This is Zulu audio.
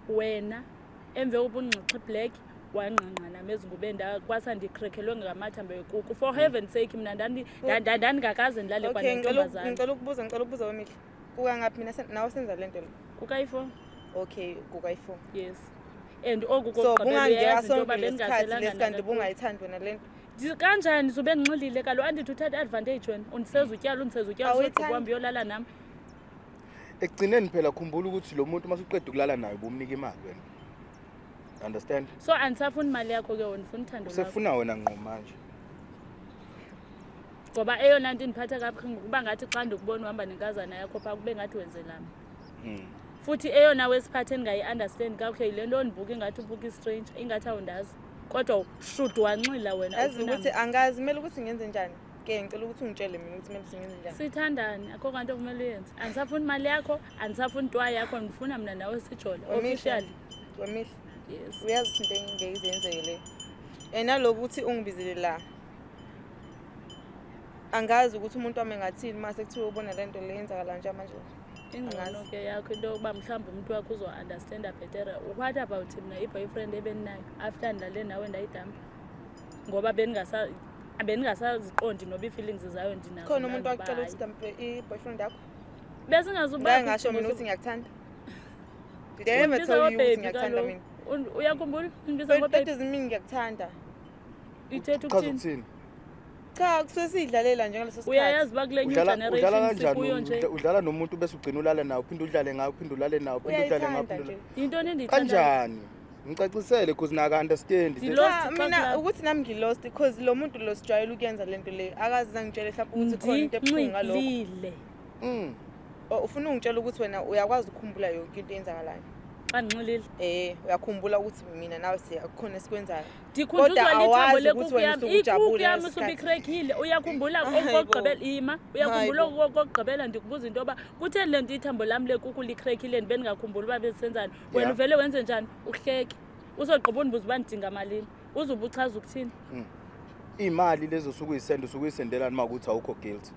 Wena emve kokuba ungxixhe black, wangqangqa nam ezingubeni, kwasa ndikrekhelwe ngamathambo ekuku. For heaven sake, mna ndandingakaze ndilale Okay, ngicela kwanentombazana. Ngicela ukubuza wemihla, kukangaphi mina nawe senza le nto le? Kukayi-4. Okay, kukayi-4. Yes, and oku So kokugqibela bungangeka uyayazi into sonke yoba lesikhathi bendingaselanga lesi kanti nakakhulu. bungayithandi wena le nto? Kanjani sube ndinxilile kaloku? Andithi uthatha i-advantage wena, undiseza utyala, undiseza utyala, Awuyithandi? sogqiba uhambe uyolala nam. Ekugcineni phela khumbula ukuthi lo muntu uma usuqeda ukulala naye ubumnika imali wena, understand? So andisafuni imali yakho ke wena, ndifuna uthando lwakho. Usefuna wena ngqo manje. Ngoba eyona nto indiphatha kabuhlungu kuba ngathi xa ndikubona uhamba nenkazana yakho phaa, kube ngathi wenzelami. Futhi eyona wesiphathe endingayi-understand kakuhle yile nto ondibuka ingathi ubuka i-stranger, ingathi awundazi, kodwa should wanxila wena. Yazi ufuna ukuthi mna. angazi kumele ukuthi ngenze njani ke. Ngicela ukuthi ungitshele mina ukuthi kumele ukuthi ngenze njani. Sithandane, akho kwanto kumele uyenze. Andisafuni imali yakho, andisafuni ntwa yakho, ndifuna mna nawe sijole. Wemihla. Officially. Wemihla. Yes. Uyazi ukuthi into engeke ize yenzeke le, and naloku ukuthi ungibizele la, angazi ukuthi umuntu wami engathini uma sekuthiwa ubona le nto le yenzakala nje manje. Ingcono Angazi. ke yakho into yokuba mhlawumbi umntu wakho uzo-understanda bhetere. What about mna, i-boyfriend ebendinayo after ndilale nawe ndayidampa ngoba bendingasaziqondi noba ii-feelings zayo ndinazo Khona umuntu na noba wakucela hayi. ukuthi dampe i-boyfriend yakho? Besingazuba Ngake ngasho mina ukuthi ngiyakuthanda? Did I ever tell you ukuthi ngiyakuthanda mina? Uyakhumbula undibiza But that ngo-baby? doesn't mean ngiyakuthanda. Ithetha Chaza ukuthini? ukuthini? Cha, kusuke siyidlalela nje ngaleso sikhathi. Uyayazi uba kule new Udlala udlala generation kanjani? sikuyo nje. Udlala nomuntu bese ugcina ulala nawe, uphinde udlale ngawe, uphinde ulale nawe, uphinde udlale ngawe, Uyayithanda uphinde nje. Yintoni endiyithandayo? Kanjani? Ngicacisele because naka understand. Lost Cha, xa mina kulapho. ukuthi nami ngi-lost because lo muntu lo sijwayele ukuyenza le nto le, akaze angitshele mhlawumbe ukuthi khona into ebuhlungu ngalokho. Ndinxilile. Oh, ufuna ungitshela ukuthi wena uyakwazi ukukhumbula yonke into eyenzakalayo? Xa ndinxilile. Uyakhumbula ukuthi mina nawe siyakhona esikwenzayo? Ndikhunjuzwa Kodwa lithambo awazi lekuku ukuthi wena yam, usuke ikuku ujabule yam ngaleso usuke sikhathi. ikrekile. Uyakhumbula Hayi bo. okokugqibela ima, uyakhumbula Hayi bo. okokugqibela ndikubuza into yoba kutheni le nto ithambo lam lekuku likrekile, ndibe ndingakhumbuli uba besenzani? Wena uvele wenze njani? Uhleke, uzogqiba undibuza uba ndidinga malini, uzobe uchaza ukuthini? Imali lezo usuke uyisenda, usuke uyisendelani uma ukuthi awukho guilty?